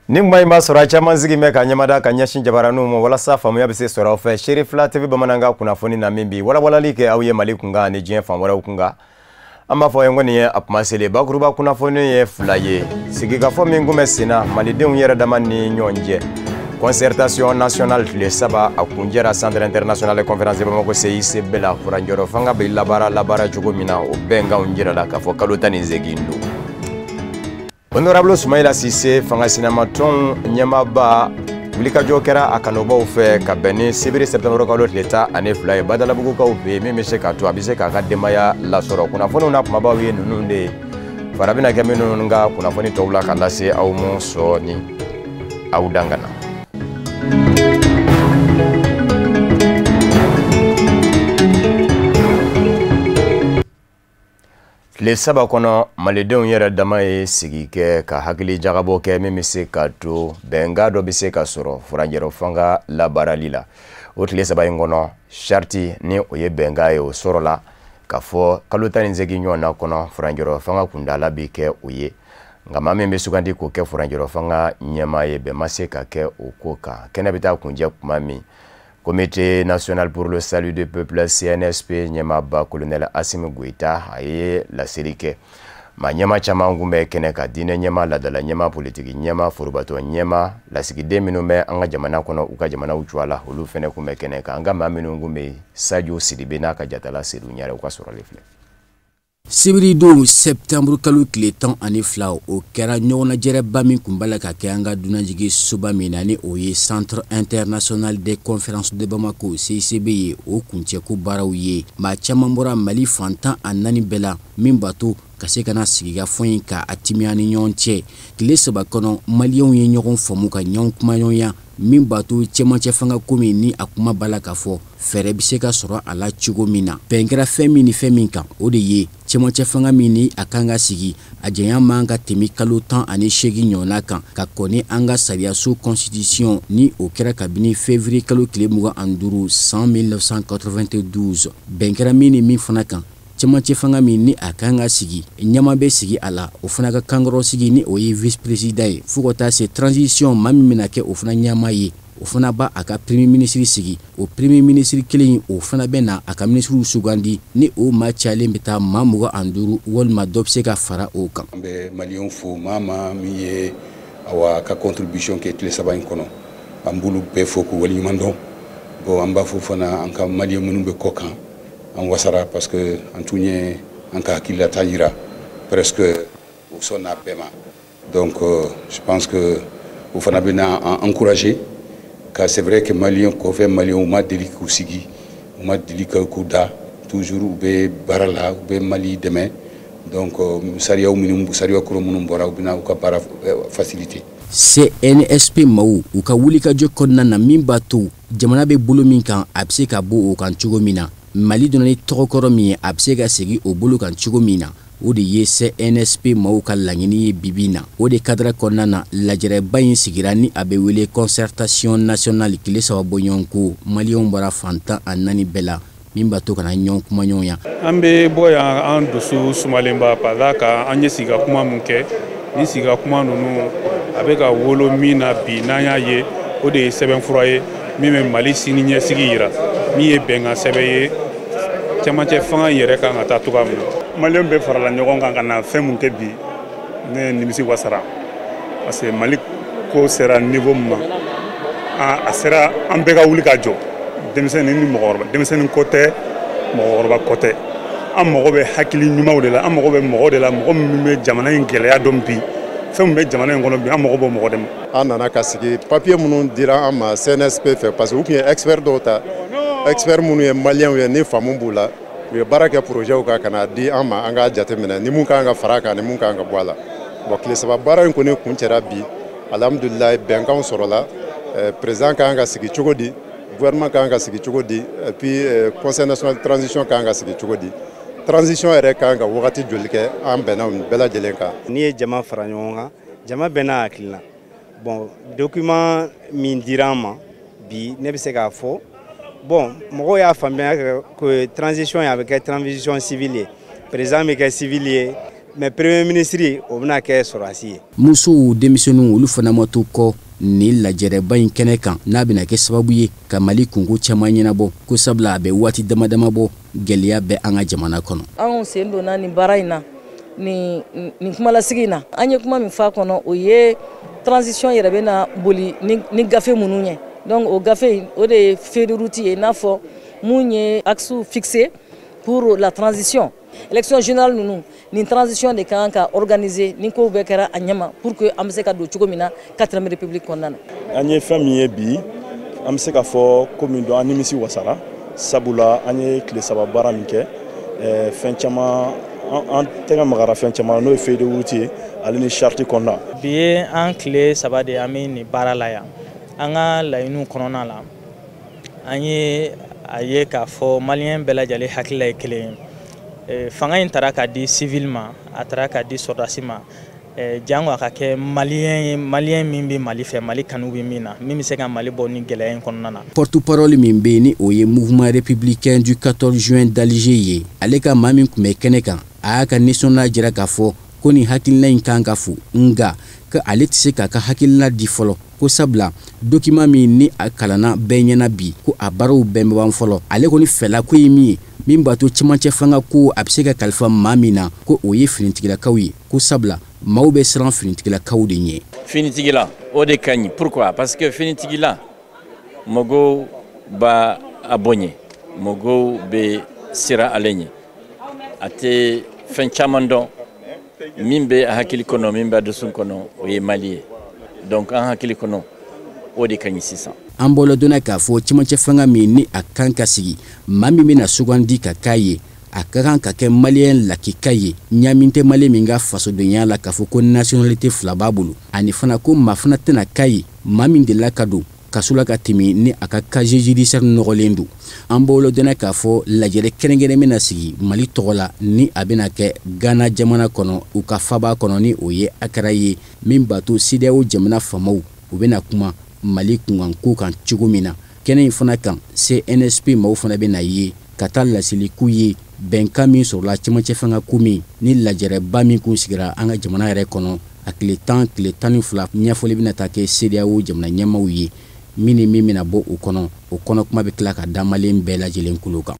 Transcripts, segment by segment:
Ni kuma in b'a sɔrɔ a caman sigi bɛ ka ɲɛmada ka ɲɛsin jabaraninw ma walasa faamuya bɛ se sɔrɔ aw fɛ. Seere fila TV bamanankan kunnafoni na min bi walawalali kɛ aw ye Mali kunkan ani diɲɛ fan wɛrɛw kunkan. An b'a fɔ ye ko nin ye a kuma selen bakuruba kunnafoni ye fila ye. Sigikafɔ min kun bɛ sen na malidenw yɛrɛ dama ni ɲɔgɔn cɛ. Concertation nationale tile 3 a kuncɛra Centre international de conférence de Bamako CICB la. Furancɛrɔ fanga bɛ labaara cogo min na o bɛnkanw jirala k'a fɔ kalo 18 don. Honorable Soumaïla Cissé fanga sinamatɔn ɲɛmaaba wulikajɔ kɛra a kanubaw fɛ ka bɛn ni sibiri septembre kalo tile 12 ye Badalabugukaw fɛ yen min bɛ se k'a to a bɛ se k'a ka denbaya lasɔrɔ. Kunnafoniw n'a kumabaw ye ninnu de ye. Fara bɛna kɛ minnu ka kunnafoni tɔw la ka lase aw ma sɔɔni aw dangana. Tile 3 kɔnɔ malidenw yɛrɛ dama ye sigi kɛ ka hakili jagabɔ kɛ min bɛ se ka to bɛnkan dɔ bɛ se ka sɔrɔ furancɛrɔ fanga labaarali la. O tile 3 in kɔnɔ sariti ni o ye bɛnkan ye o sɔrɔla k'a fɔ kalo 18 ɲɔgɔnna kɔnɔ furancɛrɔ fanga kuntaala bɛ kɛ o ye. Nka maa min bɛ sugandi k'o kɛ furancɛrɔ fanga ɲɛmaa ye bɛn ma se ka kɛ o ko kan. Kɛnɛ bɛ taa kuncɛ kuma min Comité national pour le salut du peuple CNSP ɲɛmaaba colonel Assimi Goïta a ye laseli kɛ. Maa ɲɛmaa caman kun bɛ kɛnɛ kan, diinɛ ɲɛmaa, laadala ɲɛmaa, politiki ɲɛmaa, forobatɔ ɲɛmaa, lasigiden minnu bɛ an ka jamana kɔnɔ u ka jamanaw cogoya la olu fɛnɛ kun bɛ kɛnɛ kan. An ka maa minnu kun bɛ yen, Sadio Sidibe n'a ka jatala Seydou Ɲare u ka sɔrɔli filɛ. Sibiridon septembre kalo tile 12 o kɛra ɲɔgɔnnajɛrɛba min kun b'a la ka kɛ an ka dunanjigi soba min na ni o ye Centre international des conférences de Bamako CICB ye o kuncɛko baaraw ye. Maa caman bɔra Mali fan 14 bɛɛ la min b'a to ka se ka na sigikafɔ in ka a timiya ni ɲɔgɔn cɛ. Tile 3 kɔnɔ maliyɛnw ye ɲɔgɔn faamu ka ɲɔgɔn kumaɲɔgɔnya min b'a to cɛmancɛ fanga ko min ni a kuma b'a la k'a fɔ fɛɛrɛ bɛ se ka sɔrɔ a la cogo min na. Bɛn kɛra fɛn min ni fɛn min kan o de ye cɛmancɛ fanga min ni a kan ka sigi a janya man ka tɛmɛ kalo 18 ɲɔgɔnna kan ka kɔn ni an ka sariyaso constitution ni o kɛra kabini février kalo tile 25 san 1992. Bɛn kɛra min ni min fana kan cɛmancɛ fanga min ni a kan ka sigi ɲɛma bɛ sigi a la o fana ka kankɔrɔ sigi ni o ye vice président ye fo ka taa se transition maa min bɛna kɛ o fana ɲɛma ye o fana b'a a ka premier ministre sigi o premier ministre kelen o fana bɛ na a ka ministrew sugandi ni o maa cayalen bɛ taa maa 25 walima dɔ bɛ se ka fara o kan. An bɛ maliyɛnw fo maa maa min ye awa ka contribution kɛ tile 3 in kɔnɔ an b'olu bɛɛ fo k'u waleɲuman dɔn. Bon an b'a fɔ fana an ka maliyɛn minnu bɛ kɔ kan an wasara parce que an tun ye an ka hakililata yira presque u sɔnna bɛɛ ma. Donc je pense que o fana bɛna an encourager car c'est vrai que maliyɛn kɔfɛ maliyɛnw ma deli k'u sigi u ma deli k'u da toujours u bɛ baara la u bɛ Mali dɛmɛ. Donc sariyaw minnu sariya kɔrɔ minnu bɔra u bɛna u ka baara faciliter. CNSP maaw u ka wulikajɔ kɔnɔna na min b'a to jamana bɛ bolo min kan a bɛ se ka bɔ o kan cogo min na. Mali donna ni tɔgɔkɔrɔ min ye a bɛ se ka segin o bolo kan cogo min na o de ye CNSP maaw ka laɲini ye bibi na. O de cadre kɔnɔna na lajɛrɛba in sigira ni a bɛ wele concertation nationale tile 3 bɔɲɔgɔnko maliyɛnw bɔra fan 14 bɛɛ la min b'a to ka na ɲɔgɔn kumaɲɔgɔnya. An bɛ bɔ yan an dusu sumalenba par la ka an ye sigi ka kuma mun kɛ ni sigi ka kuma ninnu a bɛ ka wolo min na bi n'an y'a ye o de ye sɛbɛnfura ye min bɛ Mali sini ɲɛsigi yira min ye bɛnkan sɛbɛn ye cɛmancɛ fanga yɛrɛ kan ka taa cogoya min na. Maliyɛn bɛɛ farala ɲɔgɔn kan ka na fɛn mun kɛ bi ne nimisi wasara parce que Mali ko sera niveau min ma a sera an bɛɛ ka wuli ka jɔ denmisɛnnin ni mɔgɔkɔrɔba denmisɛnnin ko tɛ mɔgɔkɔrɔba ko tɛ an mago bɛ hakili ɲumanw de la an mago bɛ mɔgɔ de la mɔgɔ min bɛ jamana in gɛlɛya dɔn bi fɛn min bɛ jamana in kɔnɔ bi an mago b'o mɔgɔ de ma. An nana ka sigi papier minnu dira an ma CNSP fɛ parce que u tun ye expert dɔw ta expert minnu ye maliyɛnw ye ni faamu b'u la u ye baara kɛ projet kan ka na di an ma an k'a jateminɛ ni mun kan ka fara a kan ni mun kan ka bɔ a la. Bon tile 3 baara in kɔni kuncɛra bi alhamdulilayi bɛnkanw sɔrɔla président kan ka sigi cogo di gouvernement kan ka sigi cogo di et puis conseil national de transition kan ka sigi cogo di transition yɛrɛ kan ka wagati joli kɛ an bɛnna nin bɛɛ lajɛlen kan. N'i ye jama fara ɲɔgɔn kan jama bɛɛ n'a hakilina. Bon document min dira an ma Bi ne bɛ se k'a fɔ, bon, mɔgɔw y'a faamuya que transition a bɛ kɛ transition civile ye, président bɛ kɛ civil ye, mais premier ministre, o bɛna kɛ sɔrɔdasi ye. Musow, denmisɛnninw, olu fana ma to kɔ nin lajɛrɛba in kɛnɛ kan, n'a bɛna kɛ sababu ye ka Mali kunko caman ɲɛnabɔ, ko sabula a bɛ waati dama dama bɔ, gɛlɛya bɛ an ka jamana kɔnɔ. Anw sen donna nin baara in na, nin kumalasigi in na. An ye kuma min fɔ a kɔnɔ, o ye transition yɛrɛ bɛna boli ni gafe minnu ye. Donc o gafe in, o de ye feuille de route ye, i n'a fɔ mun ye axe fixé pour la transition. Élection générale ninnu, nin transition de kan ka organiser ni kow bɛɛ kɛra a ɲɛma, pour que an bɛ se ka don cogo min na 4e République kɔnɔna na. An ye fɛn min ye bi, an bɛ se k'a fɔ ko min don, an nimisi wasara, sabula an ye tile 3 baara min kɛ, fɛn caman an tɛgɛ magara fɛn caman, n'o ye feuille de route ye, ale ni charte kɔnɔna. Bi ye an tile 3 de ye an bɛ nin baara la yan. An ka laɲiniw kɔnɔna la, an ye a ye k'a fɔ Maliyɛn bɛɛ lajɛlen hakilila ye kelen ye. Fanga in taara k'a di civil ma, a taara k'a di sɔrɔdasi ma, jango a ka kɛ Maliyɛn ye, Maliyɛn min bɛ Mali fɛ, Mali kanu bɛ min na, min bɛ se ka Mali bɔ ni gɛlɛya in kɔnɔna na. Porte-parole min bɛ yen, ni o ye Mouvement républicain du 14 juin d'Alger ye, ale ka maa min tun bɛ kɛnɛ kan, a y'a ka nisɔndiya jira k'a fɔ ko nin hakilina in kan ka fo, nka ko ale tɛ se k'a ka hakilina di fɔlɔ, ko sabula document min ni a kalanna bɛɛ ɲɛna bi, ko a baaraw bɛɛ bɛ ban fɔlɔ. Ale kɔni fɛla ko ye min ye, min b'a to cɛmancɛ fanga ko a bɛ se ka kalifa maa min na, ko o ye finitigilakaw ye, ko sabula maaw bɛ siran finitigilakaw de ɲɛ. Finitigila, o de ka ɲi. Pourquoi? Parce que finitigila, mɔgɔw b'a a bonya, mɔgɔw bɛ siran ale ɲɛ, a tɛ fɛn caman dɔn. Min bɛ a hakili kɔnɔ, min bɛ a dusu kɔnɔ, o ye Mali ye. Donc an hakili kɔnɔ, o de ka ɲi sisan. An bɔla dɔnna k'a fɔ cɛmancɛ fanga min ni a kan ka sigi, maa min bɛna sugandi ka k'a ye, a ka kan ka kɛ Maliyɛn lakika ye, ɲamin tɛ Maliyɛn min ka fasodenya la, k'a fɔ ko nationalité fila b'a bolo, ani fana ko maa fana tɛna k'a ye, maa min delila ka don kaso la ka tɛmɛ, ni a ka casier judiciaire nɔgɔlen don. An bɔla dɔnna k'a fɔ lajɛrɛ kɛrɛnkɛrɛn bɛna sigi Mali tɔgɔ la, ni a bɛna kɛ Ghana jamana kɔnɔ, u ka faba kɔnɔ, ni o ye Accra ye, min b'a to CEDEAO jamana faamaw, u bɛna kuma Mali kunkanko kan cogo min na. Kɛnɛ in fana kan, CNSP maaw fana bɛna ye ka taa laseli k'u ye bɛnkan min sɔrɔla cɛmancɛ fanga ko min ni lajɛrɛba min kun sigira an ka jamana yɛrɛ kɔnɔ a tile 10, tile 12, ɲɛfɔli bɛna taa kɛ CEDEAO jamana ɲɛmaaw ye. Min ni min bɛna bɔ o kɔnɔ, o kɔnɔ kuma bɛ tila ka da Maliyɛn bɛɛ lajɛlen kulo kan.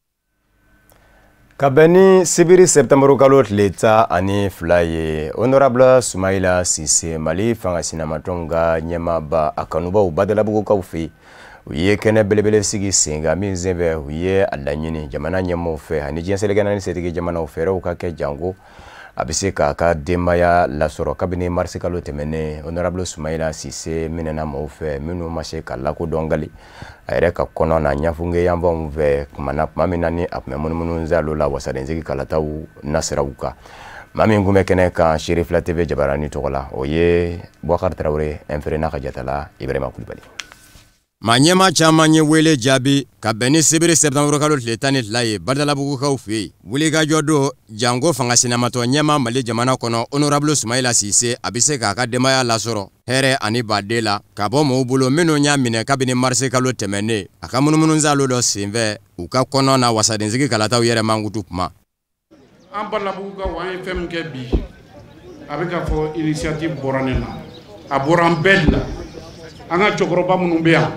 Ka bɛn ni sibiri septembre kalo tile 12 ye, honorable Sumayila Sise, Mali fanga sinamatɔnw ka ɲɛmaaba, a kanubaw Badalabugukaw fɛ yen, u ye kɛnɛ belebele sigi sen kan min senfɛ, u ye a laɲini jamana ɲɛmaaw fɛ ani diɲɛ seleke naani setigi jamanaw, fɛɛrɛw ka kɛ jango a bɛ se k'a ka denbaya lasɔrɔ. Kabini marisi kalo tɛmɛnen, honorable Sumayila Sise minɛna maaw fɛ minnu ma se ka lakodɔn gali a yɛrɛ ka kɔnɔ na ɲafunge yanfanw fɛ kuma na, tuma min na ni a tun bɛ munumunu zalo la wasadensigi kalataw nasiraw kan. Maa min kun bɛ kɛnɛ kan Seere Fila TV jabarani tɔgɔ la, o ye Bubakari Tarawele, ɛnfere n'a ka jatala Ibrahima Kulibali. Maa ɲɛmaa caman ye wele jaabi ka bɛn ni sibiri septembre kalo tile 12 ye Badalabugukaw fɛ yen, wulikajɔ don janko fanga sinamatɔ ɲɛmaa Mali jamana kɔnɔ, honorable Sumayila Sise, a bɛ se k'a ka denbaya lasɔrɔ hɛrɛ ani baden la ka bɔ mɔgɔw bolo minnu y'a minɛ kabini marisi kalo tɛmɛnen, a ka munumunusaalo dɔ senfɛ u ka kɔnɔ na wasadensigi kalataw yɛrɛ mankutu kuma. An Badalabugukaw, an ye fɛn min kɛ bi, a bɛ k'a fɔ initiative bɔra ne na, a bɔra an bɛɛ de la. An ka cɛkɔrɔba minnu bɛ yan,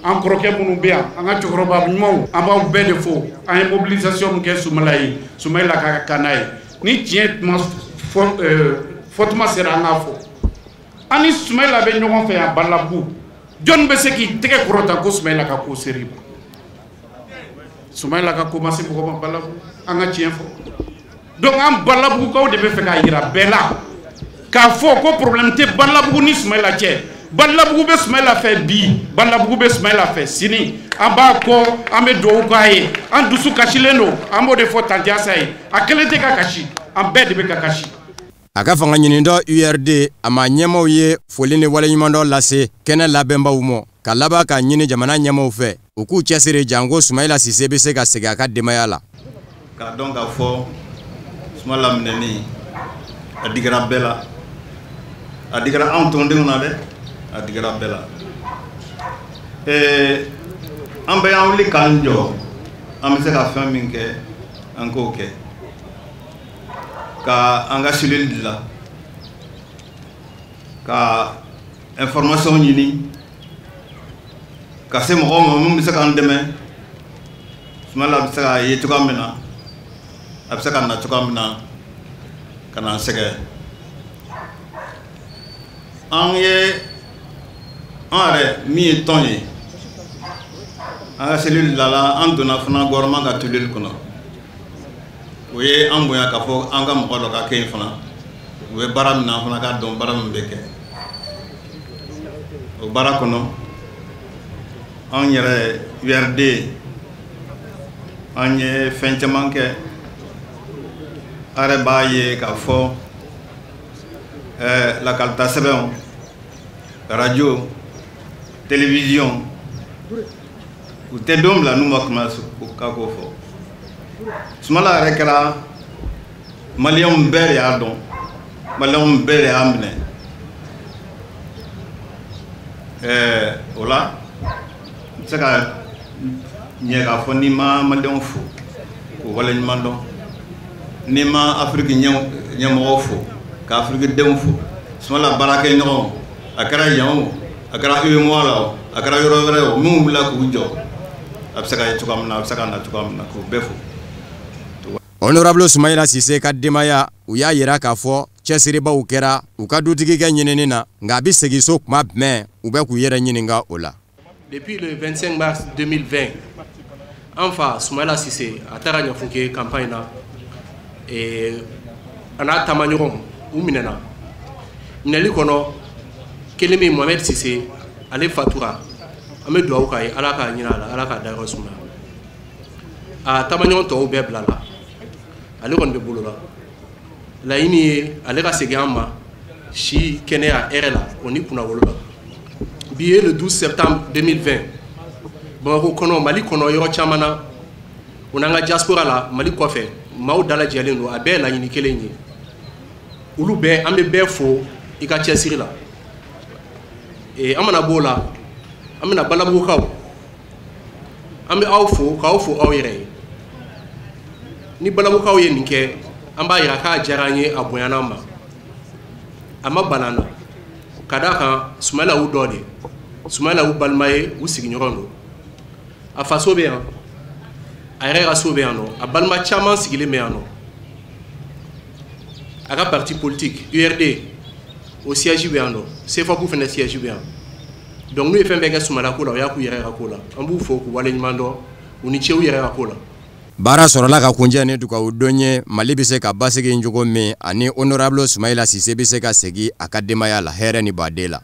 an kɔrɔkɛ minnu bɛ yan, an ka cɛkɔrɔba ɲumanw, an b'aw bɛɛ de fo. An ye mobilisation min kɛ Sumayila ye, Sumayila ka kan n'a ye. Ni tiɲɛ tuma fɔtuma sera, an k'a fɔ. An ni Sumayila bɛ ɲɔgɔn fɛ yan Badalabugu. Jɔnni bɛ se k'i tɛgɛ kɔrɔta ko Sumayila ka ko ser'i ma? Sumayila ka ko ma se mɔgɔ ma Badalabugu, an ka tiɲɛ fɔ. Donc an Badalabugukaw de bɛ fɛ k'a jira bɛɛ la k'a fɔ ko problème tɛ Badalabugu ni Sumayila cɛ. Badalabugu bɛ Sumayila fɛ bi, Badalabugu bɛ Sumayila fɛ sini. An b'a kɔ, an bɛ dugawu k'a ye. An dusu kasilen don, an b'o de fɔ Tanti Asa ye. A kelen tɛ ka kasi, an bɛɛ de bɛ ka kasi. A ka fanga ɲinitɔ URD, a ma ɲɛmaaw ye foli ni waleɲumandɔn lase kɛnɛ labɛnbaw ma, ka laban k'a ɲini jamana ɲɛmaaw fɛ u k'u cɛsiri janko Sumayila Sise bɛ se ka segin a ka denbaya la. K'a dɔn k'a fɔ Sumayila minɛni, a digira bɛɛ la, a digira anw tɔndenw na dɛ, a digira bɛɛ la. An bɛɛ y'an wuli k'an jɔ, an bɛ se ka fɛn min kɛ, an k'o kɛ ka an ka cellule dilan, ka information ɲini ka se mɔgɔw ma min bɛ se k'an dɛmɛ. Sumala bɛ se ka ye cogoya min na, a bɛ se ka na cogoya min na ka na an sɛgɛrɛ. An ye an yɛrɛ min ye tɔn ye, an ka cellule la, an donna fana gouvernement ka cellule kɔnɔ. O ye an bonya k'a fɔ an ka mɔgɔ dɔ ka kɛ yen fana. U bɛ baara min na, an fana k'a dɔn baara min bɛ kɛ. O baara kɔnɔ, an yɛrɛ URD, an ye fɛn caman kɛ. An yɛrɛ b'a ye k'a fɔ lakalita sɛbɛnw, radio, télévision, u tɛ don bila n'u ma kuma ka ko fɔ. Sumala yɛrɛ kɛra maliyɛnw bɛɛ de y'a dɔn, maliyɛnw bɛɛ de y'a minɛ. O la n tɛ se ka ɲɛ k'a fɔ n'i ma maliyɛnw fo k'u waleɲuman dɔn, n'i ma Afiriki ɲɛmɔgɔw fo ka Afiriki denw fo. Sumala baarakɛɲɔgɔnw, a kɛra yan o, a kɛra UEMOA la o, a kɛra yɔrɔ wɛrɛ o, minnu wulila k'u jɔ, a bɛ se ka ye cogoya min na, a bɛ se ka na cogoya min na, k'u bɛɛ fo. Honorable Sumayila Sise ka denbaya, u y'a yira k'a fɔ cɛsiribaw kɛra u ka dutigikɛ ɲinini na, nka a bɛ segin so tuma bɛɛ, u bɛ k'u yɛrɛ ɲininka o la. Depuis le 25 mars 2020, an fa Sumayila Sise a taara Ɲafunke campagne na, a n'a taamaɲɔgɔnw u minɛna. Minɛli kɔnɔ, kelen min Mohamed Sise, ale fatura. An bɛ dugawu k'a ye, Ala k'a ɲinɛ a la, Ala k'a dayɔrɔ sumaya. A taamaɲɔgɔn tɔw bɛɛ bilala, ale kɔni bɛ bolo la. Laɲini ye ale ka segin an ma si kɛnɛya hɛrɛ la, o ni kunnawolo la. Bi ye le 12 septembre 2020, Bamakɔ kɔnɔ, Mali kɔnɔ, yɔrɔ caman na, o n'an ka diaspora la Mali kɔfɛ, maaw dalajɛlen don, a bɛɛ ye laɲini kelen ye. Olu bɛɛ, an bɛ bɛɛ fo i ka cɛsiri la. An mana b'o la, an bɛna Balabugukaw, an bɛ aw fo k'aw fo aw yɛrɛ ye. Ni Balabugukaw ye nin kɛ, an b'a yira k'a diyara an ye, a bonyana an ma, a ma bana an na. Ka d'a kan Sumayila y'u dɔ de ye, Sumayila y'u balima ye, u sigiɲɔgɔn don. A faso bɛ yan, a yɛrɛ ka so bɛ yan nɔ, a balima caman sigilen bɛ yan nɔ. A ka parti politique URD, o siège bɛ yan nɔ, CFAP fana siège bɛ yan. Donc n'u ye fɛn bɛɛ kɛ Sumayila ko la, o y'a k'u yɛrɛ ka ko la. An b'u fo k'u waleɲuman dɔn, u ni ce u yɛrɛ ka ko la. Baara sɔrɔla ka kuncɛ ni dugawu don ye, Mali bɛ se ka basigi cogo min, ani honorable Sumayila Sise bɛ se ka segin a ka denbaya la hɛrɛ ni baden la.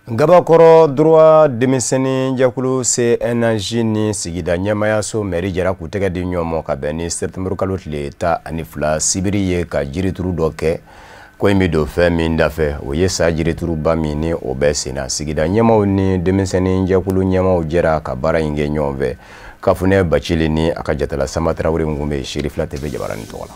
Gabakɔrɔ droit denmisɛnnin jɛkulu CNJ ni sigida ɲɛmayaso mairie jɛra k'u tɛgɛ di ɲɔgɔn ma ka bɛn ni septembre kalo tile 12 sibiri ye, ka jirituru dɔ kɛ. Ko in bɛ don fɛn min dafɛ, o ye sa jirituruba min ni o bɛ sen na. Sigida ɲɛmaw ni denmisɛnnin jɛkulu ɲɛmaw jɛra ka baara in kɛ ɲɔgɔn fɛ. Kafunɛ Bacili ni a ka jatala Sama Tarawele min bɛ Seri Fila TV jabaranin tɔgɔ la.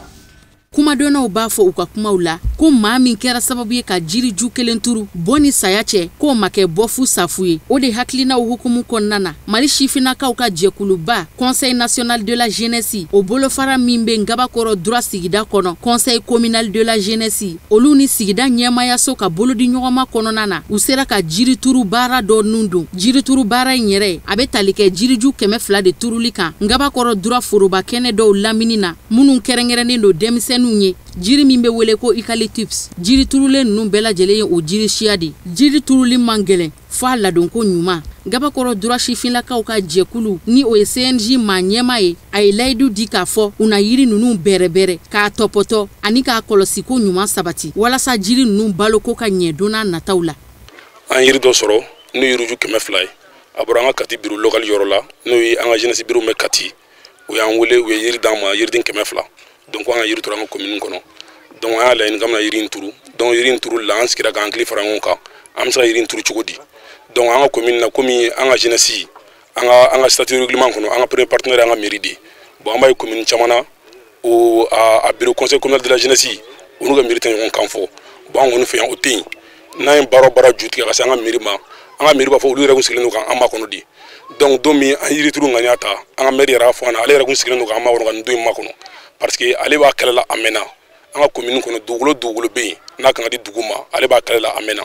Kumadɔnnaw b'a fɔ u ka kumaw la ko maa min kɛra sababu ye ka jiriju kelen turu bɔ ni saya cɛ, k'o ma kɛ bɔfu safu ye. O de hakilinaw hukumu kɔnɔna na, Mali sifinnakaw ka jɛkuluba Conseil national de la jeunesse, o bolofara min bɛ Ngabakɔrɔ droit sigida kɔnɔ, Conseil communal de la jeunesse, olu ni sigida ɲɛmayaso ka bolodi ɲɔgɔnma kɔnɔna na, u sera ka jirituru baara dɔ nun don. Jirituru baara in yɛrɛ, a bɛ tali kɛ jiriju 200 de turuli kan Ngabakɔrɔ droit foroba kɛnɛ dɔw lamini na, minnu kɛrɛnkɛrɛnnen don denmisɛnninw ye. Jiri min bɛ wele ko eucalyptus, jiri turulen ninnu bɛɛ lajɛlen ye o jiri siya de. Jiri turuli man gɛlɛn f'a ladonko ɲuman. Gabakɔrɔ droit sifinnakaw ka jɛkulu ni o ye CNJ maa ɲɛma ye, a ye layidu di k'a fɔ u na yiri ninnu bɛrɛbɛrɛ k'a tɔpɔtɔ ani k'a kɔlɔsiko ɲuman sabati, walasa jiri ninnu baloko ka ɲɛ don n'a nataw la. An yiri dɔ sɔrɔ n'o ye yiriju 200 ye, a bɔra an ka Kati bureau local yɔrɔ la, n'o ye an ka jeunesse bureau bɛ Kati. U y'an wele, u ye yiri d'an ma, yiriden 200. Donc an ka yiri turu an ka commune kɔnɔ. Donc an y'a laɲini k'an bɛna yiri in turu. Donc yiri in turuli la, an sigira k'an hakili fara ɲɔgɔn kan, an bɛ se ka yiri in turu cogo di? Donc an ka commune na, komi an ka jeunesse, an ka statut règlement kɔnɔ, an ka premier partenaire an ka mairie de. Bon, an b'a ye commune caman na, o a bureau conseil communal de la jeunesse, o n'u ka mairie tɛ ɲɔgɔn kan fɔ. Bon, an kɔni fɛ yan o tɛ yen. N'an ye baara o baara ju tigɛ ka se an ka mairie ma, An ka mairie b'a fɔ olu yɛrɛ kun sigilen don k'an makɔnɔ de. Donc don min an yirituru ŋaniya ta, an ka maire yɛrɛ y'a fɔ an na, ale yɛrɛ kun sigilen don k'an makɔnɔ ka nin don in makɔnɔ, parce que ale b'a kɛlɛ la a mɛnna. An ka commune kɔnɔ dugukolo bɛ yen n'a kan ka di dugu ma, ale b'a kɛlɛ la a mɛnna.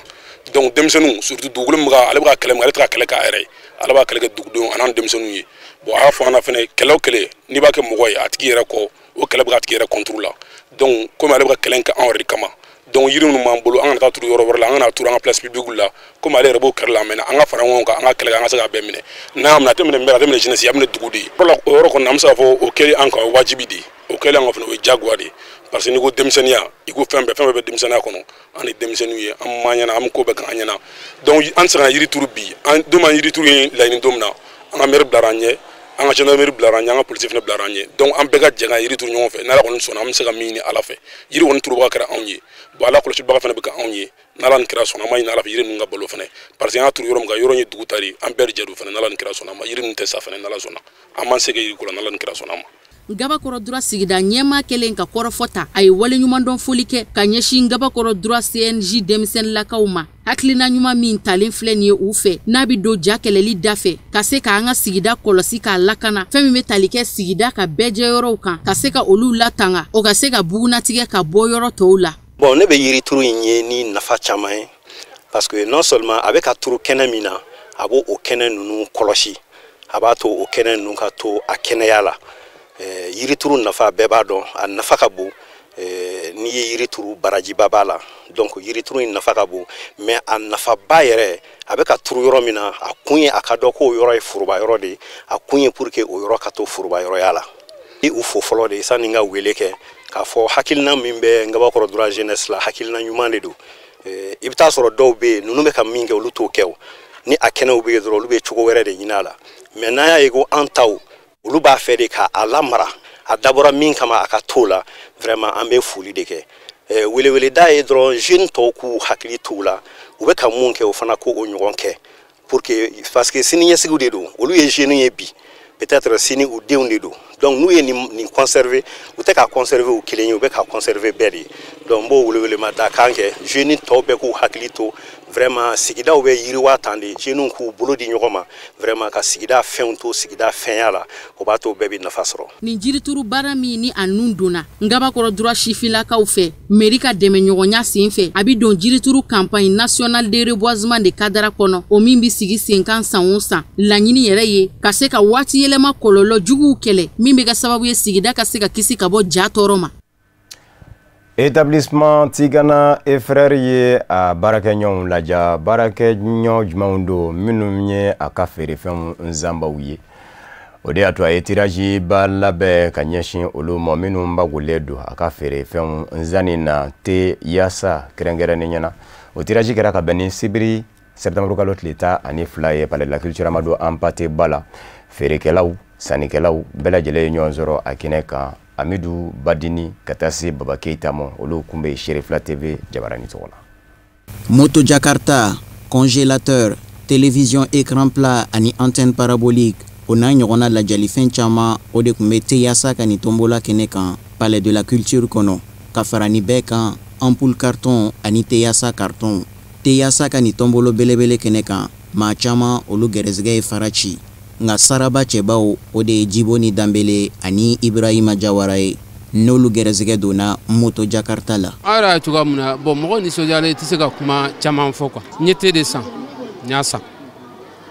Donc denmisɛnninw surtout dugukolo min bɛ ale bɛ ka kɛlɛ min, ale tɛ ka kɛlɛ k'a yɛrɛ ye, ale b'a kɛlɛ kɛ dugudenw an'an denmisɛnninw ye. Bon a y'a fɔ an na fɛnɛ, kɛlɛ o kɛlɛ n'i b'a kɛ mɔgɔ ye a tigi yɛrɛ kɔ, o kɛlɛ bɛ k'a tigi yɛrɛ contre la. Donc komi ale bɛ ka kɛlɛ kɛ anw yɛrɛ de kama, donc yiri minnu b'an bolo an kana taa turu yɔrɔ wɛrɛ la, an kana turu an ka place publique la, komi ale yɛrɛ b'o kɛlɛ la a mɛnna, an ka fara ɲɔgɔn kan, an ka kɛlɛ kɛ, an ka se k'a bɛɛ minɛ. N'a y'a minɛ, a tɛ minɛ maire, a tɛ minɛ jeunesse, a bɛ minɛ dugu de ye. O yɔrɔ kɔni an bɛ se k'a fɔ o kɛli an kan o ye wajibi de ye, o kɛli an kan fana o ye diyagoya de ye, parce que n'i ko denmisɛnninya, i ko fɛn bɛɛ, fɛn bɛɛ bɛ denmisɛnninya kɔnɔ. An ni denmisɛnninw ye, an m'an ɲɛna, an bɛ ko bɛɛ k'an ɲɛna. Donc an tɛ se ka yiri turu bi, an don min yiri turu ye laɲini don min na, an ka maire bilara an ɲɛ, an ka gendarmerie bilara an ɲɛ, an ka polisi fana bilara an ɲɛ. Donc an bɛɛ ka jɛ ka yiri turu ɲɔgɔn fɛ. N'Ala kɔni sɔnna, an bɛ se ka min ɲini Ala fɛ, yiri kɔni turubaga kɛra anw ye. Bon Ala kɔlɔsibaga fana bɛ kɛ anw ye. N'Ala ni kira sɔnna, an b'a ɲini Ala fɛ yiri ninnu ka balo fana, parce que an y'a turu yɔrɔ min kan, yɔrɔ in ye dugu ta de ye, an bɛɛ de jɛ don fana. N'Ala ni kira sɔnna ma, yiri ninnu tɛ sa fana, n'Ala sɔnna, an m'an se kɛ yiri ko la, n'Ala ni kira sɔnna ma. Ngabakɔrɔ Droit sigida ɲɛmaa kɛlen ka kɔrɔfɔ ta, a ye waleɲumandɔn foli kɛ ka ɲɛsin Ngabakɔrɔ Droit CNJ denmisɛnninlakaw ma. Hakilina ɲuman min talen filɛ nin ye u fɛ, n'a bɛ don ja kɛlɛli da fɛ, ka se k'an ka sigida kɔlɔsi k'a lakana, fɛn min bɛ tali kɛ sigida ka bɛɛjɛyɔrɔw kan, ka se ka olu latanga, o ka se ka bugunnatigɛ ka bɔ yɔrɔ tɔw la. Bon ne bɛ yirituru in ye ni nafa caman ye, parce que non seulement a bɛ ka turu kɛnɛ min na, a b'o o kɛnɛ ninnu kɔlɔsi, a b'a to o kɛnɛ ninnu ka to a kɛnɛya la. Yirituru nafa bɛɛ b'a dɔn, a nafa ka bon. N'i ye yiri turu, barajiba b'a la. Donc yirituru in nafa ka bon, mais a nafaba yɛrɛ, a bɛ ka turu yɔrɔ min na, a kun ye a ka dɔn k'o yɔrɔ ye foroba yɔrɔ de ye, a kun ye pour que o yɔrɔ ka to foroba yɔrɔya la. I u fo fɔlɔ de sanni n ka wele kɛ k'a fɔ hakilina min bɛ Ngabakɔrɔ Droit jeunesse la, hakilina ɲuman de don. I bɛ taa sɔrɔ dɔw bɛ yen, ninnu bɛ ka min kɛ olu t'o kɛ o, ni a kɛnɛw bɛ yen dɔrɔn olu bɛ cogo wɛrɛ de ɲini a la. Mais n'an y'a ye ko an taw olu b'a fɛ de k'a lamara, a dabɔra min kama a ka t'o la, vraiment an bɛ foli de kɛ. Weleweleda ye dɔrɔn jeune tɔw k'u hakili t'u la, u bɛ ka mun kɛ o fana k'o ɲɔgɔn kɛ, pour que parce que sini ɲɛsigiw de don, olu ye jeunes ye bi, peut-être sini u denw de don. Donc n'u ye nin conserver, u tɛ k'a conserver u kelen ye, u bɛ k'a conserver bɛɛ de ye. Donc n b'o welewelema da kan kɛ, jeunes tɔw bɛɛ k'u hakili to vraiment sigidaw bɛ yiriwa tan de, jeunes k'u bolo di ɲɔgɔn ma vraiment ka sigida fɛnw to sigida fɛnya la, o b'a to bɛɛ bɛ nafa sɔrɔ. Nin jirituru baara min ni a nun donna Ngabakɔrɔ Droit sifinlakaw fɛ, mairie ka dɛmɛɲɔgɔnya sen fɛ, a bɛ don jirituru campagne nationale de reboisement de cadre kɔnɔ, o min bɛ sigi sen kan san o san. Laɲini yɛrɛ ye ka se ka waati yɛlɛma kɔlɔlɔ juguw kɛlɛ, min bɛ kɛ sababu ye sigida ka se ka kisi ka bɔ ja tɔɔrɔ ma. Établissement Tigana et Frères ye a baarakɛɲɔgɔnw laja. Baarakɛɲɔgɔn jumɛnw don minnu ye a ka feerefɛnw nsanbaw ye, o de y'a to a ye tirage ba labɛn ka ɲɛsin olu ma minnu magolen don a ka feerefɛnw nsanni na te yaasa kɛrɛnkɛrɛnnen ɲɛna. O tirage kɛra ka bɛn ni sibiri septembre kalo tile 12 ye Palais de la Culture Amadou Hampâté Ba la. Feerekɛlaw, sannikɛlaw bɛɛ lajɛlen ye ɲɔgɔn sɔrɔ a kɛnɛ kan. Amidou Badini ka taa se Baba Keita ma, olu kun bɛ Serifila TV jabarani tɔgɔ la. Moto Jakarta, congélateur, télévision écran plat ani antenne parabolique, o n'a ɲɔgɔnna lajalifɛn caman, o de tun bɛ te yaasa ka nin tombola kɛnɛ kan Palais de la Culture kɔnɔ. Ka fara nin bɛɛ kan, ampoule carton ani te yaasa carton. Te yaasa ka nin tombolo belebele kɛnɛ kan, maa caman olu gɛrɛsɛgɛ ye fara ci, nka saraba cɛbaw, o de ye Jibo ni Danbele ani Ibrahima Jawara ye, n'olu gɛrɛsɛgɛ donna moto Jakarta la. An yɛrɛ y'a cogoya min na, bon, mɔgɔ nisɔndiyalen, i tɛ se ka kuma caman fɔ quoi. N ye te de san, n y'a san,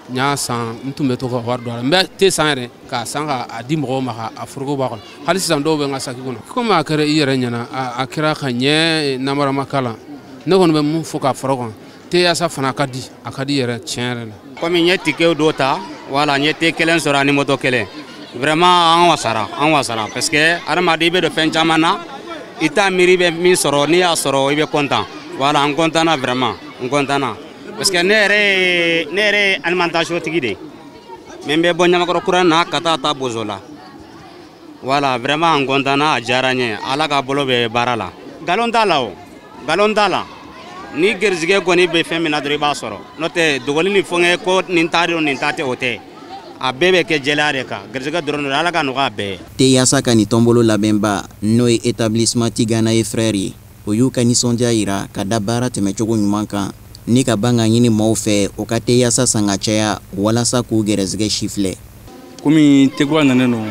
n y'a san, n tun bɛ to ka wari don a la, n bɛ te san yɛrɛ k'a san k'a di mɔgɔw ma, k'a foroko b'a kɔnɔ. Hali sisan dɔw bɛ n ka saki kɔnɔ. Komi a kɛra i yɛrɛ ɲɛna, a kɛra ka ɲɛ namarama la. Ne kɔni bɛ mun fɔ k'a fara o kan, te yaasa fana ka di, a ka di yɛrɛ tiɲɛ yɛrɛ la. Komi n ye ticketw dɔ ta, wala n ye te kelen sɔrɔ ani moto kelen, vraiment an wasara, an wasara, parce que adamaden i bɛ don fɛn caman na, i t'a miiri i bɛ min sɔrɔ, n'i y'a sɔrɔ i bɛ content. Voilà, n content na, vraiment n content na, parce que ne yɛrɛ ye alimentation tigi de ye, mais n bɛ bɔ Ɲamakɔrɔ kura na ka taa ta Bozo la. Voilà, vraiment n content na, a diyara n ye. Ala ka bolo bɛ baara la, nkalon t'a la, o nkalon t'a la. Ni garijɛgɛ kɔni bɛ fɛn min na dɔrɔn, i b'a sɔrɔ, n'o tɛ dogoli ni fɛngɛ ko nin t'a dɔn, nin ta tɛ, o tɛ. A bɛɛ bɛ kɛ jɛlenya de kan, garijɛgɛ dɔrɔn don. Ala ka nɔgɔya bɛɛ ye. Te yaasa ka nin tɔnbolo labɛnba, n'o ye établissement Tigana ye frère ye, o y'u ka nisɔndiya yira ka da baara tɛmɛcogo ɲuman kan. Ni ka ban ka ɲini maaw fɛ o ka te yaasa san ka caya walasa k'u gɛrɛsɛgɛ sifilɛ. Komi tekura nanen don,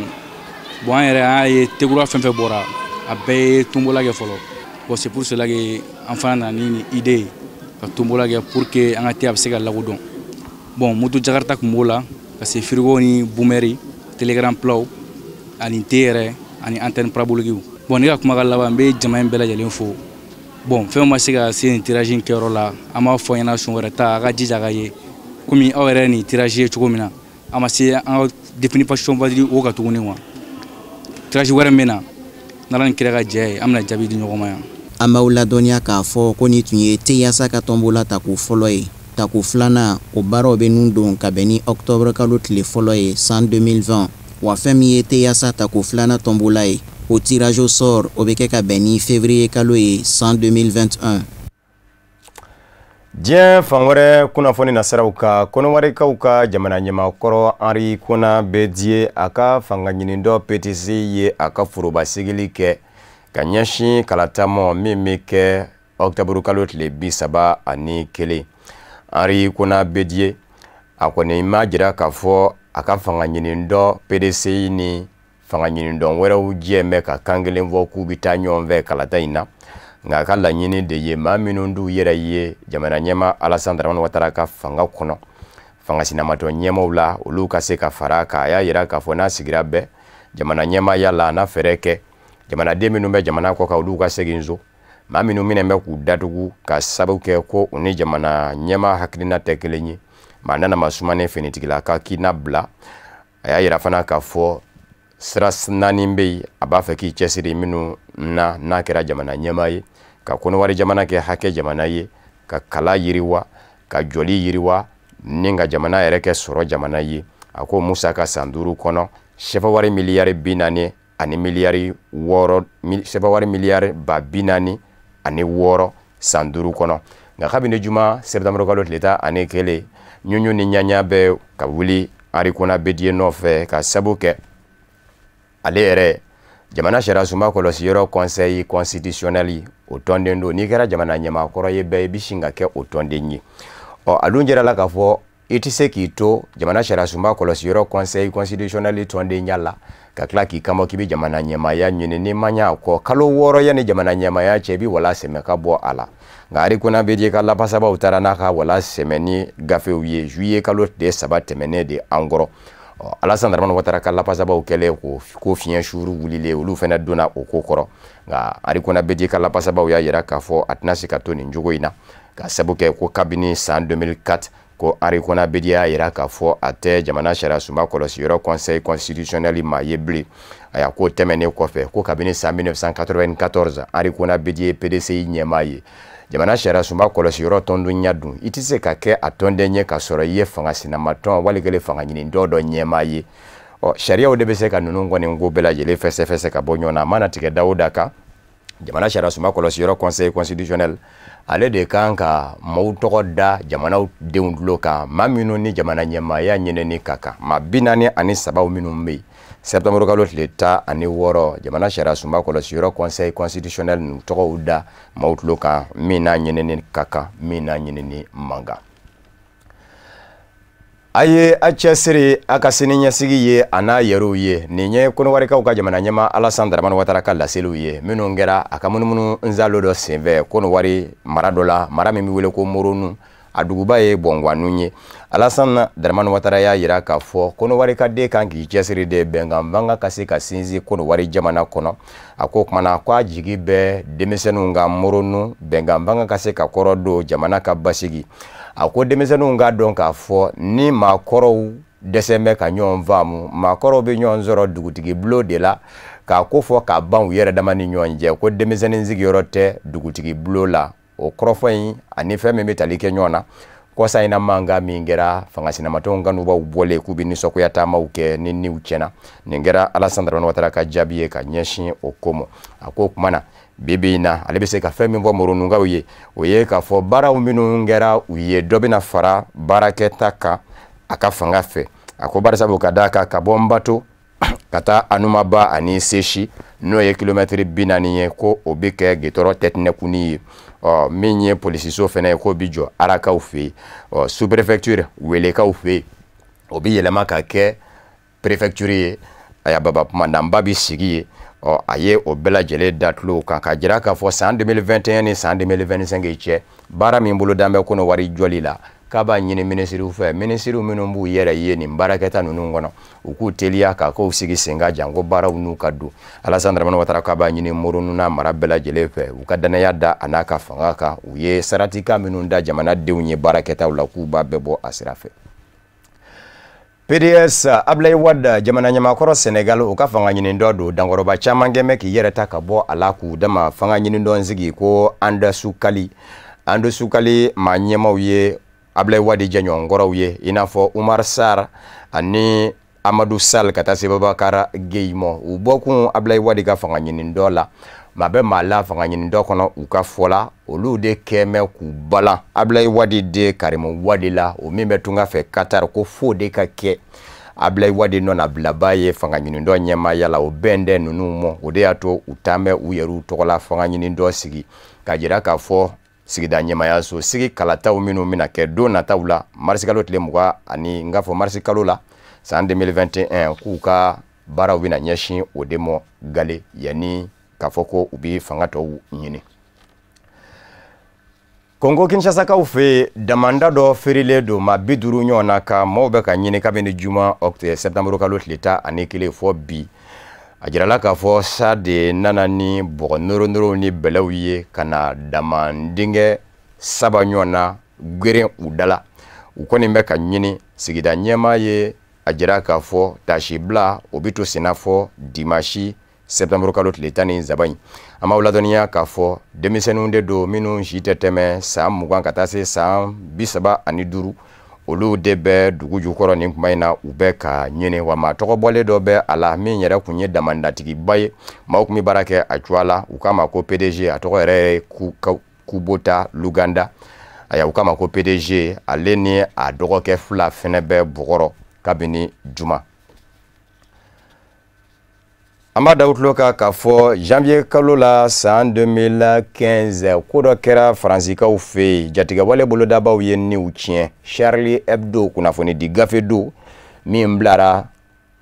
bon, an yɛrɛ an y'a ye tekura fɛn fɛn bɔra, a bɛɛ ye tombola kɛ fɔlɔ. Bon, c'est pour cela que an fana nana ni nin idée ye ka tombola kɛ pour que an ka te a bɛ se ka lakodɔn. Bon, moto Jakarta tun b'o la, ka se frigo ni bumɛri, télé écran plat ani te yɛrɛ ani antenne parabolique. Bon, ne ka kumakan laban, n bɛ jama in bɛɛ lajɛlen fo. Bon, fɛn ma se ka se nin tirage in kɛyɔrɔ la, an b'a fɔ ɲɛna siɲɛ wɛrɛ ta, a ka jija ka ye komi aw yɛrɛ nin tirage ye cogo min na. An ma se an ka définition valide o kan tuguni quoi. Tirage wɛrɛ min na, n'Ala ni kira ka jɛ ye, an bɛna jaabi di ɲɔgɔn ma yan. An b'aw ladɔnniya k'a fɔ ko nin tun ye teyasa ka tɔnbola tako fɔlɔ ye. Tako filanan, o baaraw bɛ nun don ka bɛn ni ɔkutɔburu kalo tile fɔlɔ ye san 2020. Wa fɛn min ye teyasa tako filanan tɔnbola ye, o tirage au sort, o bɛ kɛ ka bɛn ni février kalo ye san 2021. Diɲɛ fan wɛrɛ kunnafoni nasiraw ka, Kɔnɔwarikaw ka jamana ɲɛmaakɔrɔ Henri Konan Bédié, a ka fanga ɲinidɔ PTC ye a ka foroba sigili kɛ ka ɲɛsin kalata ma min bɛ kɛ ɔkutɔburu kalo tile 31. Henri Konan Bédié, a kɔni ma jira k'a fɔ a ka fanga ɲinidɔ PDCI ni fanga ɲinidɔn wɛrɛw jɛ bɛ ka kan kelen fɔ k'u bɛ taa ɲɔgɔn fɛ kalata in na. Nka a ka laɲini de ye maa minnu d'u yɛrɛ ye jamana ɲɛmaa Alassane Dramane Ouattara ka fanga kɔnɔ, fanga sinamatɔ ɲɛmaaw la, olu ka se ka fara a kan. A y'a jira k'a fɔ n'a sigira bɛɛ jamana ɲɛmaaya la, a n'a fɛɛrɛ kɛ jamanaden minnu bɛ jamana kɔ kan, olu ka segin so. Maa minnu minɛ bɛ k'u datugu ka sababu kɛ ko u ni jamana ɲɛmaa hakilina tɛ kelen ye, maa nana ma sumanen finitigila ka kina bila. A y'a jira fana k'a fɔ sira naani bɛ yen a b'a fɛ k'i cɛsiri minnu na n'a kɛra jamana ɲɛmaa ye: ka Kɔnɔwari jamana kɛ hakɛ jamana ye, ka kala yiriwa, ka jɔli yiriwa, ni ka jamana yɛrɛ kɛ sɔrɔ jamana ye. A ko Musa ka san 5 kɔnɔ, sɛfawari miliyari 40 ani miliyari 6, sɛfawari miliyari 46 san 5 kɔnɔ. Nka kabini juma sɛtanburu kalo tile 11, ɲuɲu ni ɲaɲa bɛ ka wuli Henri Konan Bédié nɔfɛ ka sabu kɛ ale yɛrɛ jamana sariya sunba kɔlɔsi yɔrɔ conseil constitutionnel o tɔnden don. N'i kɛra jamana ɲɛmaakɔrɔ ye bɛɛ, i bɛ sin ka kɛ o tɔnden ye. Ɔ, a dun jɛra la k'a fɔ i tɛ se k'i to jamana sariya sunba kɔlɔsi yɔrɔ conseil constitutionnel tɔndenya la ka tila k'i kanbɔ k'i bɛ jamana ɲɛmaaya ɲini. N'i ma ɲɛ a kɔ, kalo 6 yanni jamana ɲɛmaaya cɛ, i bɛ wala sɛmɛ ka bɔ a la. Nka Henri Konan Bédié ka lafasabaw taara n'a ka wala sɛmɛ ni gafew ye juillet kalo tile 3 tɛmɛnen de an kɔrɔ. Alassane Dramane Ouattara ka lafasabaw kɛlen ko fiɲɛ suuru wulilen, olu fana donna o ko kɔrɔ. Nka Henri Konan Bédié ka lafasabaw y'a jira k'a fɔ a tɛna se ka to nin cogo in na, ka sabu kɛ ko kabini san 2004 ko Henri Konan Bédié y'a jira k'a fɔ a tɛ jamana sariya sunba kɔlɔsi yɔrɔ conseil constitutionnel maa ye bilen. Ayiwa, k'o tɛmɛnen kɔfɛ, ko kabini san 1994 Henri Konan Bédié PDCI ɲɛmaa ye. Jamana sariya sunba kɔlɔsi yɔrɔ tɔndenya dun, i tɛ se ka kɛ a tɔnden ye k'a sɔrɔ i ye fanga sinamatɔn wali kelen fanga ɲinidɔ dɔ ɲɛmaa ye. Ɔ, sariyaw de bɛ se ka ninnu kɔni ko bɛɛ lajɛlen fɛsɛfɛsɛ ka bɔ ɲɔgɔn na. A mana tigɛ da o da kan, jamana sariya sunba kɔlɔsi yɔrɔ conseil constitutionnel, ale de kan ka maaw tɔgɔ da jamanaw denw tulo kan, maa minnu ni jamana ɲɛmaaya ɲinini ka kan, maa 43 minnu bɛ yen. Sɛtanburu kalo tile 16, jamana sariya sunba kɔlɔsi yɔrɔ conseil constitutionnel ninnu tɔgɔw da maaw tulo kan, min n'a ɲinini ka kan, min n'a ɲinini man kan. A ye a cɛsiri a ka sini ɲɛsigi ye a n'a yɛrɛw ye. Nin ye Kɔnɔwarikaw ka jamana ɲɛmaa Alassane Dramane Ouattara ka laseliw ye minnu kɛra a ka munumunu nzalo dɔ senfɛ Kɔnɔwari mara dɔ la, mara min bɛ wele ko Moronu, a duguba ye Bɔnguwanu ye. Alassane Dramane Ouattara y'a jira k'a fɔ Kɔnɔwari ka den kan k'i cɛsiri de bɛnkan fanga ka se ka sinsin Kɔnɔwari jamana kɔnɔ. A ko kumana k'a jigi bɛ denmisɛnninw ka Moronu bɛnkan fanga ka se ka kɔrɔ don jamana ka basigi. A ko denmisɛnninw k'a dɔn k'a fɔ ni maakɔrɔw dɛsɛ bɛ ka ɲɔgɔn faamu, maakɔrɔw bɛ ɲɔgɔn sɔrɔ dugutigi bulon de la k'a ko fɔ k'a ban u yɛrɛ dama ni ɲɔgɔn cɛ, ko denmisɛnnin sigiyɔrɔ tɛ dugutigi bulon la. O kɔrɔfɔ in ani fɛn min bɛ tali kɛ ɲɔgɔn na, kɔsa in na mankan min kɛra fanga sinamatɔnw kanubaw bɔlen k'u bɛ nisɔngoya taamaw kɛ ni niw tiɲɛna, nin kɛra Alassane Dramane Ouattara ka jaabi ye ka ɲɛsin o ko ma. A ko o kuma na bi bi in na, ale bɛ se ka fɛn min fɔ Moronukaw ye, o ye k'a fɔ baaraw minnu kɛra u ye, dɔ bɛna fara baarakɛta kan a ka fanga fɛ. A ko barisabu ka d'a kan ka bɔ Nbato ka taa Anumaba ani Sesi, n'o ye kilomɛtiri 40 ye, ko o bɛ kɛ gitɔrɔ tɛtinɛkunni ye. Ɔ min ye polisiso fɛnɛ ye, k'o bɛ jɔ Arakaw fɛ yen. Ɔ sous préfecture Welekaw fɛ yen, o bɛ yɛlɛma ka kɛ préfecture ye. Aya baba kumandanba bɛ sigi yen. Ɔ a ye o bɛɛ lajɛlen da tulow kan ka jira k'a fɔ san 2021 ni san 2025 cɛ, baara min bolodan bɛ Kɔnɔwari jɔli la, k'a b'a ɲini minisiriw fɛ, minisiriw minnu b'u yɛrɛ ye nin baarakɛta ninnu kɔnɔ, u k'u teliya ka kow sigi sen kan janko baaraw n'u ka don. Alassane Dramane Ouattara k'a b'a ɲini Moronou n'a mara bɛɛ lajɛlen fɛ, u ka danaya da a n'a ka fanga kan. U ye saratikan minnu da jamanadenw ye baarakɛtaw la, k'u b'a bɛɛ bɔ a sira fɛ. PDS Ablaye Wade, jamana ɲɛmaakɔrɔ Senegal, o ka fanga ɲini dɔ don. Dankɔrɔba caman kɛn bɛ k'i yɛrɛ ta ka bɔ a la k'u dama fanga ɲini dɔn sigi ko Anda Sukali. Anda Sukali maa ɲɛmaw ye Ablaye Wade jɛɲɔgɔnkɔrɔw ye, i n'a fɔ Umar Sar ani Amadou Sall ka taa se Babakar Gueye ma. U bɔkun Ablaye Wade ka fanga ɲini dɔ la, maa bɛ maa la fanga ɲini dɔ kɔnɔ, u ka fɔ la olu de kɛn bɛ k'u balan Ablaye Wade de Karimu Wade la, o min bɛ tunga fɛ Qatar, ko f'o de ka kɛ Ablaye Wade nɔnabilaba ye fanga ɲini dɔ ɲɛmaaya la. O bɛn tɛ ninnu ma, o de y'a to u taan bɛ u yɛrɛw tɔgɔla fanga ɲini dɔ sigi ka jira k'a fɔ sigida ɲɛmayaso sigi kalataw minnu bɛna kɛ don nataw la, marisikalo tile 20 ani n k'a fɔ marisikalo la san 2021, k'u ka baaraw bɛna ɲɛsin o de ma gale yanni k'a fɔ ko u bɛ fanga tɔw ɲini. Kongo Kinshasakaw fɛ yen, damanda dɔ feerelen don maa 50 ɲɔgɔn na ka maaw bɛ ka ɲini kabini juma septembre kalo tile 11 fɔ bi. A jirala k'a fɔ sa de nana ni bɔgɔ nɔrɔ ni bɛlɛw ye ka na damandenkɛ 3 ɲɔgɔn na geren u da la. U kɔni bɛ ka ɲini. Sigida ɲɛmaa ye a jira k'a fɔ tasibila o bɛ to senna fɔ dimanche septembre kalo tile 13 in. An b'aw ladɔnniya k'a fɔ denmisɛnninw de don minnu si tɛ tɛmɛ san 20 ka taa se san 35, olu de bɛ dugu jukɔrɔ nin kuma in na, u bɛ ka ɲini. Wa maa tɔgɔ bɔlen dɔ bɛ a la min yɛrɛ kun ye damandatigiba ye, maaw kun bɛ baara kɛ a cogoya la, u k'a ma ko PDG, a tɔgɔ yɛrɛ ye Kubota Luganda. Aya u k'a ma ko PDG, ale ni a dɔgɔkɛ 2 fɛnɛ bɛ bɔgɔrɔ kabini juma. An b'a da u tulo kan k'a fɔ janvier kalo la san 2015, ko dɔ kɛra Faransikaw fɛ yen, jatigɛwale bolodabaw ye niw tiɲɛ. Charlie Hebdo kunnafonidi gafe don min bilara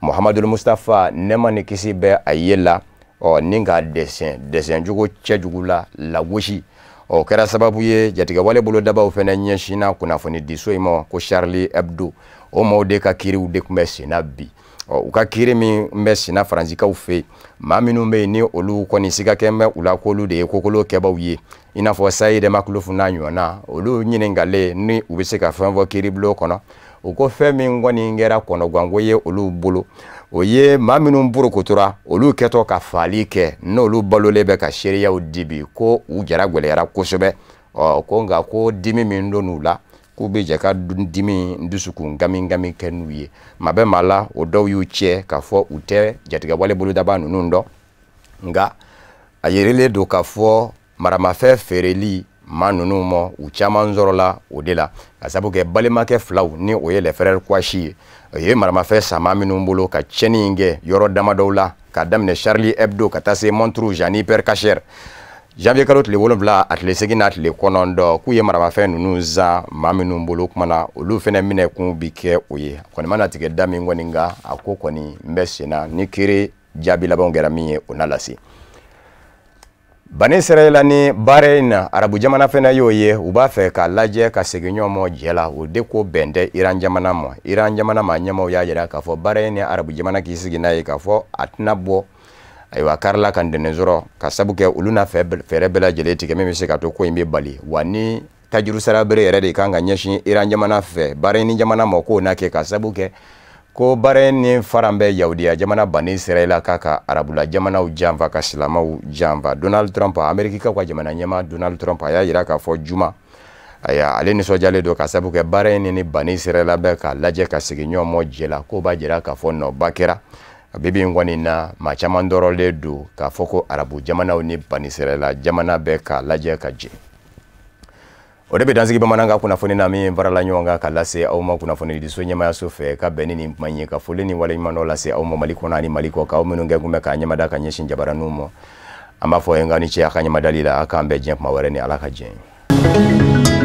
Muhammadu Mustafa, nɛɛma ni kisi bɛ a ye la, ɔ ni k'a dɛsɛn cogo cɛjugu la lagosi. Ɔ kɛra sababu ye jatigɛwale bolodabaw fɛnɛ ɲɛsinna kunnafonidiso in ma ko Charlie Hebdo. O maaw de ka kiiriw de tun bɛ senna bi. Ɔ u ka kiiri min bɛ senna Faransikaw fɛ yen, maa minnu bɛ yen ni olu kɔni siga kɛn bɛ u la k'olu de ye kokolo kɛbaw ye, i n'a fɔ Saïd Makhlouf n'a ɲɔgɔnna, olu ɲininkalen ni u bɛ se ka fɛn fɔ kiiribulon kɔnɔ, u ko fɛn min kɔni kɛra kɔnɔganko ye olu bolo, o ye maa minnu porokotora olu kɛtɔ ka faali kɛ, n'olu balolen bɛ ka seereyaw di bi, ko u jara gɛlɛyara kosɛbɛ. Ɔ ko nka ko dimi min donn'u la, k'u bɛ jɛ ka dimi dusukun gami gami kɛ n'u ye. Maa bɛ maa la, o dɔw y'u cɛ k'a fɔ u tɛ jatigɛwale bolodaba ninnu dɔn, nka a yirilen don k'a fɔ maramafɛn feereli maa ninnu ma, u caman sɔrɔla o de la, ka sabu kɛ balimakɛ filaw ni o ye les frères Kouachi ye, o ye maramafɛn san maa minnu bolo ka tiɲɛni in kɛ yɔrɔ damadɔw la, ka daminɛ Charlie Hebdo ka taa se Montrouge ani Hyper Cacher. Janvier kalo tile 7 a tile 8 n'a tile 9, k'u ye maramafɛn ninnu zan maa minnu bolo, kuma na olu fɛnɛ minɛ kun bi kɛ o ye. A kɔni mana tigɛ da min kɔni kan, a ko kɔni n bɛ sen na, ni kiiri jaabi labanw kɛra min ye o na lase. Bani Israɛla ni Bahrain, arabu jamana fɛnɛ y'o ye, u b'a fɛ k'a lajɛ ka segin ɲɔgɔn ma jɛ la, o de ko bɛn tɛ Iran jamana ma. Iran jamana maa ɲɛmaaw y'a jira k'a fɔ Bahrain ni arabu jamana k'i sigi n'a ye k'a fɔ a tɛna bɔ ayiwa karila ka ntɛnɛn sɔrɔ, ka sabu kɛ olu n'a fɛɛrɛ bɛɛ lajɛlen tigɛ min bɛ se ka to ko in bɛ bali. Wa ni tajuru sara bere yɛrɛ de kan ka ɲɛsin Iran jamana fɛ Bahrain jamana ma, k'o na kɛ, ka sabu kɛ ko Bahrain ni faran bɛ Yahudiya jamana Bani Israɛla k'a ka arabula jamanaw janfa ka silamɛw janfa. Donald Trump, Amerikikaw ka jamana ɲɛmaa Donald Trump, a y'a jira k'a fɔ juma, ayiwa ale nisɔndiyalen don ka sabu kɛ Bahrain ni Bani Israɛla bɛ k'a lajɛ ka segin ɲɔgɔn ma jɛ la, k'o b'a jira k'a fɔ nɔba kɛra. Bi bi in kɔni na, maa caman dɔrɔlen don k'a fɔ ko arabu jamanaw ni Bani Israɛla jamana bɛ k'a lajɛ ka jɛ. O de bɛ dansigi bamanankan kunnafoni na min farala ɲɔgɔn kan ka lase aw ma kunnafonidiso ɲɛmayaso fɛ, ka bɛn ni nin kuma in ye, ka foli ni waleɲumandɔn lase aw ma Mali kɔnɔ ani Mali kɔ, k'aw minnu kɛ kun bɛ k'a ɲɛmada ka ɲɛsin jabaraninw ma. An b'a fɔ ye nka ni ce a ka ɲɛmadali la. A k'an bɛn diɲɛ kuma wɛrɛ ni Ala ka diɲɛ ye.